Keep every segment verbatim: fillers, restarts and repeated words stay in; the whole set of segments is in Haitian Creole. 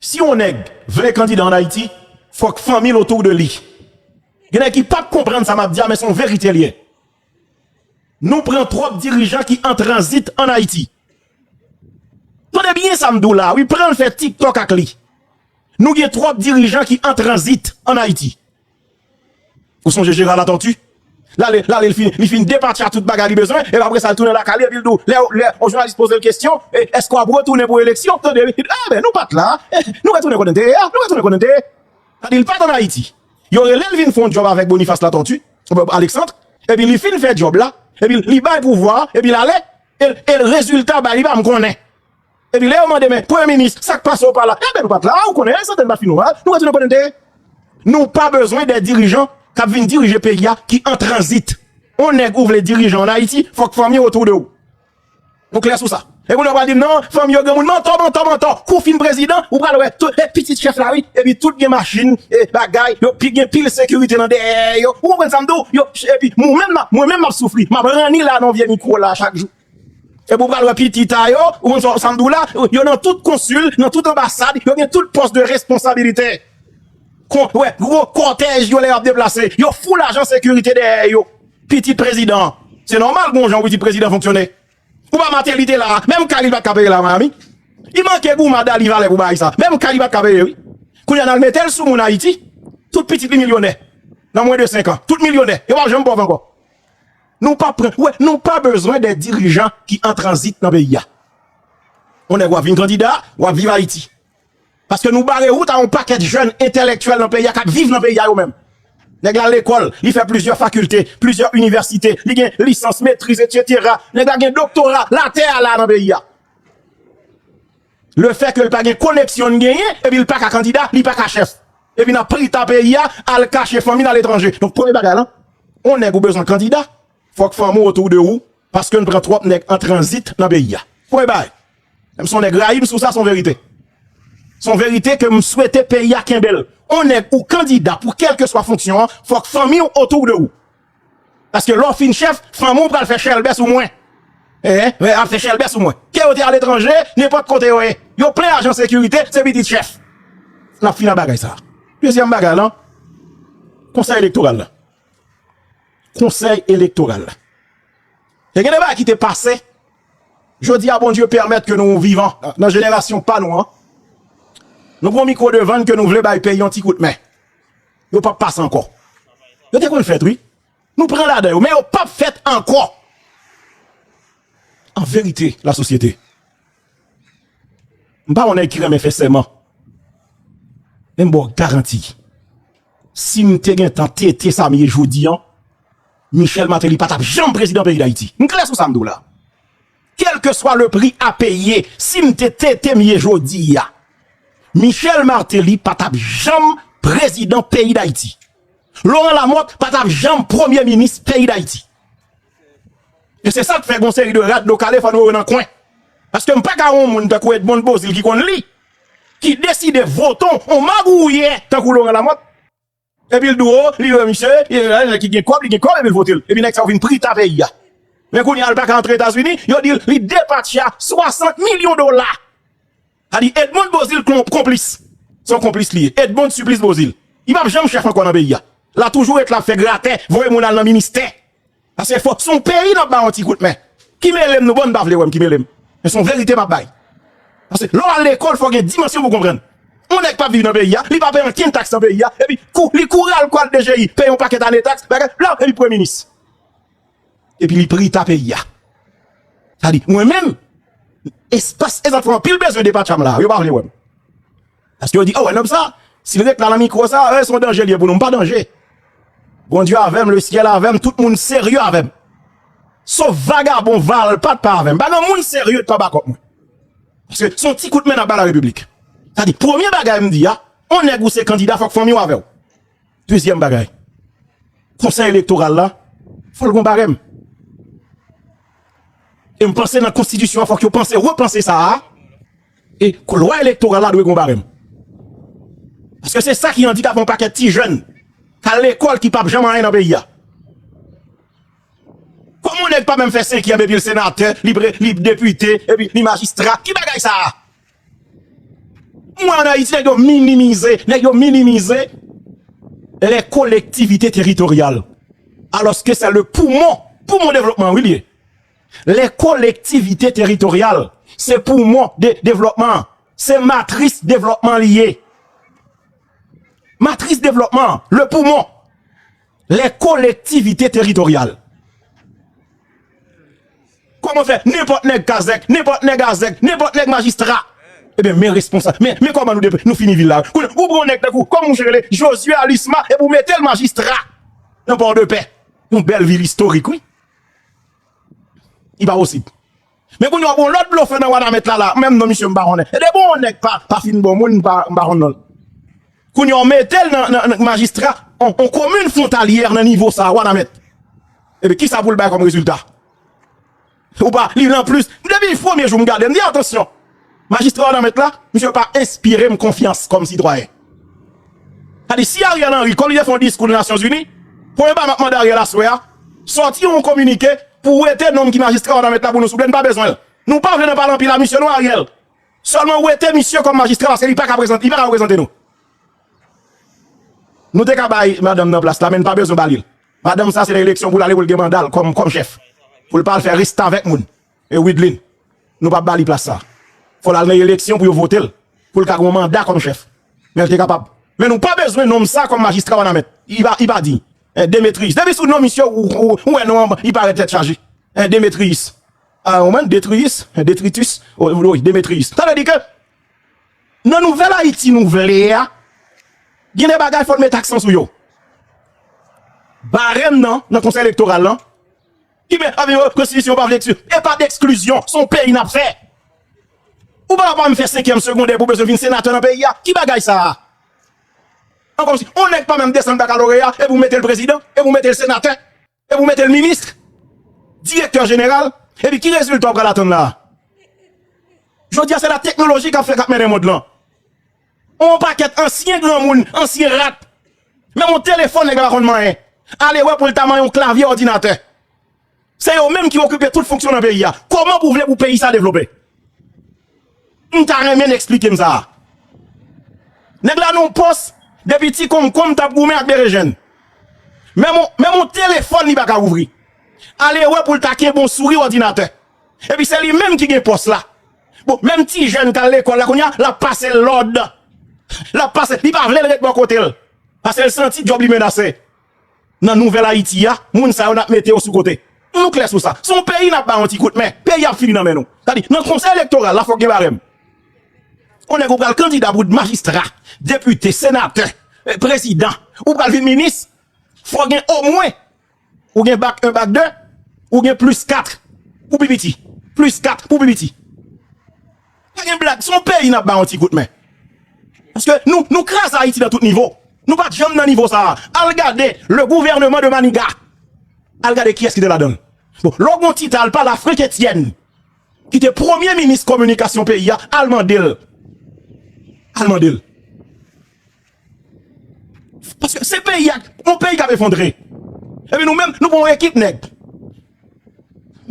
Si yon nèg vle kandida ann Ayiti, fòk fanmi l otou de li. Gen nèg ki p ap konprann sa m ap di a, men se yon verite l ye. Nou pran twòp dirijan ki an tranzit ann Ayiti. Tande byen sa m di w la, wi, pran l fè TikTok ak li. Nou gen twòp dirijan ki an tranzit ann Ayiti. Ou sonje Gérard Latortue? L ale, l ale, li fin, li fin depatcha tout bagay li bezwen, epi apre sa, l tounen lakay li, epi l di w, lè, lè yon jounalis poze l kesyon, e, èske w ap retounen pou eleksyon? Tande, wi, a, ben, nou pa t la, e, nou retounen kote n te ye a, nou retounen kote n te ye. Sa di l pa t ann Ayiti. Yo rele l vin fè yon djòb avèk Boniface Latortue, Alexandre, epi li fin fè djòb la, epi li bay pouvwa, epi l ale, e, e rezilta bay li pa m konnen. Epi lè yo mande, men, Premye Minis, sa k pase w pa la? Enben, nou pa t la, ou konnen, sante n pa t fin mal, nou retounen kote n te ye. Nou pa bezwen de dirijan k ap vin dirije peyi a ki an tranzit. On nèg ou vle dirije ann Ayiti, fòk fanmi w otou de w. Nou klè sou sa. E kounye a w pral di m, non, fanmi yo granmoun, mantò, mantò, mantò. Kou fin prezidan, ou pral wè tout, e pitit chèf la, wi. Epi tout gen machin, e bagay, yo pi gen pil sekirite nan dèyè yo. Ou konprann sa m di w? Yo, epi mwen menm, mwen menm m ap soufri. M ap ranni la nan vye mikwo la chak jou. Epi w pral wè pitit a yo, ou konn sa, sa m di w la, yo nan tout konsil, nan tout anbasad, yo gen tout pòs de responsabilite. Kon, wè, gwo kòtèj yo lè y ap deplase, yo foul ajan sekirite dèyè yo. Pitit prezidan, se nòmal gon jan pitit prezidan fonksyone. Ou pa Martelly te la, menm kay li pa t ka peye la Miami. Li manke goumen a Dali Valè pou bagay sa, menm kay li pa t ka peye, wi. Kounye a n al mete l sou moun Ayiti, tout pitit li milyonè. Nan mwen de senk an, tout milyonè, yo p ap janm pòv ankò. Nou pa pran, wè, nou pa bezwen de dirijan ki an tranzit nan peyi a. On nèg w ap vin kandida, w ap viv Ayiti. Paske nou bare wout a yon pakèt jèn entèlektyèl nan peyi a k ap viv nan peyi a yo menm. Nèg la lekòl, li fè plizyè fakilte, plizyè inivèsite, li gen lisans, metriz, etsetera. Nèg la gen doktora, latè a la nan peyi a. Lefètke l pa gen koneksyon n genyen, epi l pa ka kandida, li pa ka chèf. Epi n ap prita peyi a, al kache fanmi n aletranje. Donk, premye bagay la, on nèg ou bezwen kandida, fòk fanmi w otou de ou, paske n pran twòp nèg an tranzit nan peyi a. Premye bagay. Menm si on nèg rayi m sou sa, se yon verite. Se yon verite ke m swete peyi a kenbe l. On nèg ou kandida pou kèlkeswa fonksyon an, fòk fanmi w otou de ou. Paske lè w fin chèf, fanmi w pral fè chèlbè sou mwen. Eh, eh, ap fè chèlbè sou mwen. Ke yo te aletranje, nenpòt kote yo ye. Yo plen ajan sekirite, se pitit chèf. N ap fin ak bagay sa. Dezyèm bagay lan, konsèy elektoral la. Konsèy elektoral la. E gen de bagay ki te pase. Jodi a, Bondye pèmèt ke nou vivan nan jenerasyon pa nou an. Nou pran mikwo devan n ke nou vle bay peyi yon ti kout men. Yo p ap pase ankò. Yo te konn fèt, wi. Nou pran ladan yo, men yo p ap fèt ankò. An verite, lasosyete, m pa yon nèg ki renmen fè sèman. Men m ba w garanti, si m te gentan tete sa m ye jodi an, Michel Martelly pa t ap janm prezidan peyi Dayiti. M klè sou sa m di w la. Kèlkeswa le pri a peye, si m te tete m ye jodi a, Michel Martelly pa t ap janm prezidan peyi Dayiti. Laurent Lamothe pa t ap janm premye minis peyi Dayiti. E se sa k fè gon seri de rad do kale fò nou yo nan kwen. Paske m pa ka wè yon moun tankou Edmonde Beauzile ki konn li, ki deside vote yon magouyè tankou Laurent Lamothe. Epi l di w, li wè misye, e, e, nèg ki gen kòb, li gen kòb, epi l vote l. Epi nèg sa yo vin prita peyi a. Men kounye a, l pa ka antre Etazini, yo di l, li depatcha swasant milyon dola. Sa di Edmonde Beauzile klon-, konplis. Se yon konplis li ye. Edmonde Supplice Beauzile. Li p ap janm chèf ankò nan peyi a. L a toujou ret la ap fè gratè, voye moun al nan ministè. Paske fò, se yon peyi n ap ba yon ti kout men. Ki mele m nou, bon, m pa vle wè m ki mele m. Men se yon verite m ap bay. Paske lè w al lekòl, fò w gen dimansyon pou w konprann. Yon nèg p ap viv nan peyi a, li pa peye ankenn taks nan peyi a, epi kou, li kouri al kò al D G I, peye yon pakèt ane taks, bagay, la, epi premye minis. Epi li prita peyi a. Sa di, mwen menm, espas, e zòt fè anpil bezwen depatcha m la, yo pa vle wè m. Paske yo di, o, wè nonm sa, si l ret la nan mikwo sa, e, se yon danje li ye pou nou. M pa danje. Bondye avè m, lesyèl avè m, tout moun serye avè m. Sof vagabon Valpat pa avè m. Pa gen moun serye k pa bakòp mwen. Paske se yon ti kout men n ap ba larepiblik. Sa di, premye bagay m di a, yon nèg ou se kandida, fòk fanmi w avè w. Dezyèm bagay, konsèy elektoral la, fò l gon barèm. E m panse nan konstitisyon an, fòk yo panse, repanse sa a. E lwa elektoral la dwe gon barèm. Paske se sa ki andikape yon pakèt ti jèn k al lekòl ki p ap janm anyen nan peyi a. Kòman yon nèg pa menm fè senkyèm epi l senatè, li pre-, li depite, epi li majistra? Ki bagay sa a? M wè ann Ayiti, nèg yo minimize, nèg yo minimize les collectivités territoriales. Alòske se le poumon, poumon devlopman, wi, li ye. Les collectivités territoriales, se poumon de devlopman. Se matris devlopman li ye. Matris devlopman, le poumon. Les collectivités territoriales. Kòman fè nenpòt nèg kazèk, nenpòt nèg azèk, nenpòt nèg majistra? Ebyen, men responsab, men, men kòman nou, depi nou fini vil la. Kounye a, ou pran yon nèg tankou, kòman ou rele, Josué Alusma, epi ou mete l majistra nan Pòdepè. Yon bèl vil istorik, wi. Li pa posib. Men kounye a, bon, lòt blofè nan Wanament la, la, menm non misye m pa konnen. E depi yon nèg pa, pa fin bon moun, m pa, m pa konn non l. Kounye a, w mete l nan, nan, nan majistra, on, on komin fwontalyè nan nivo sa, Wanament. Epi kisa pou l bay kòm rezilta? Ou pa, li nan plis. Depi premye jou m gade, m di, "Atansyon." Majistra Wanament la, misye pa enspire m konfyans kòm sitwayen. Sa di, si Ariel Henry, kòm li te fè yon diskou nan Nasyonzini, premye bagay m ap mande Ariel aswè a, sòti yon kominike pou wete nonm ki majistra Wanament la pou nou, souple, n pa bezwen l. Nou pa vle nan pale anpil a misye non, Ariel. Sèlman wete misye kòm majistra paske li pa ka prezante, li pa ka reprezante nou. Nou te ka bay madanm nan plas la, men n pa bezwen ba li l. Madanm sa, se nan eleksyon pou l ale pou l gen manda l kòm, kòm chèf. Pou l pa al fè restavèk moun. E Widlin, nou p ap ba li plas sa. Fò l al nan eleksyon pou yo vote l, pou l ka gen yon manda kòm chèf. Men l te kapab. Men nou pa bezwen nonm sa kòm majistra Wanament. Li pa, li pa diy. Eh, Demetrius. Depi sou non misye, ou, ou, ou wè non an, li parèt tèt chaje. Eh, Demetrius. Ah, ou menm, Detrius, eh, Detritus, oh, wi, Demetrius. Sa vle di ke nan nouvèl Ayiti nou vle a, gen de bagay fò n met aksan sou yo. Barèm nan, nan konsèy elektoral lan, ki men, a, konstitisyon pa vle eksklizyon. E pa de eksklizyon, se yon peyi n ap fè. Ou pa pa m fè senkyèm segondè pou bezwen vin senatè nan peyi a. Ki bagay sa a? An kòmsi, yon nèg pa menm desann bakaloreya, epi w mete l prezidan, epi w mete l senatè, epi w mete l minis, direktè jeneral, epi ki rezilta w pral atann la a? Jodi a, se la teknoloji k ap fè, k ap mennen mond lan. On pakèt ansyen granmoun, ansyen rat. Menm yon telefòn, nèg la pa konn manyen. Ale wè pou l ta manyen yon klavye òdinatè. Se yo menm ki okipe tout fonksyon nan peyi a. Kòman pou w vle pou peyi sa devlope? M ta renmen n eksplike m sa a. Nèg la nan yon pòs, depi ti konkonm t ap goumen ak berejèn. Menm yon, menm yon telefòn li pa ka ouvri. Ale wè pou l ta kenbe yon souri òdinatè. Epi se li menm ki gen pòs la. Bon, menm ti jèn k al lekòl la kounye a, l ap pase l lòd. L ap pase, li pa vle l ret bò kote l. Paske l santi djòb li menase. Nan nouvèl Ayiti a, moun sa yo n ap mete yo sou kote. Nou klè sou sa. Se yon peyi n ap ba yon ti kout men. Peyi ap fini nan men nou. Sa di, nan konsèy elektoral la, fòk gen barèm. Yon nèg ou pral kandida pou majistra, depite, senatè, eh, prezidan, ou pral vin minis, fò gen omwen, ou gen bak en, bak de, ou gen plis kat pou pi piti. Plis kat pou pi piti. Pa gen blag, se yon peyi n ap ba yon ti kout men. Paske nou, nou kraze Ayiti nan tout nivo. Nou pa t janm nan nivo sa a. Al gade le gouvernement de Manigat. Al gade kiyès ki te ladan l. Bon, lè w gen yon ti ta al pale a Frenk Etyèn, ki te premye minis kominikasyon peyi a, al mande l. Al mande l. Paske se peyi a, yon peyi k ap efondre. Epi nou menm, nou pran yon ekip nèg.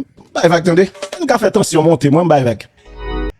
M bay vag, tande. Ann ka fè tansyon monte, mwen, m bay vag.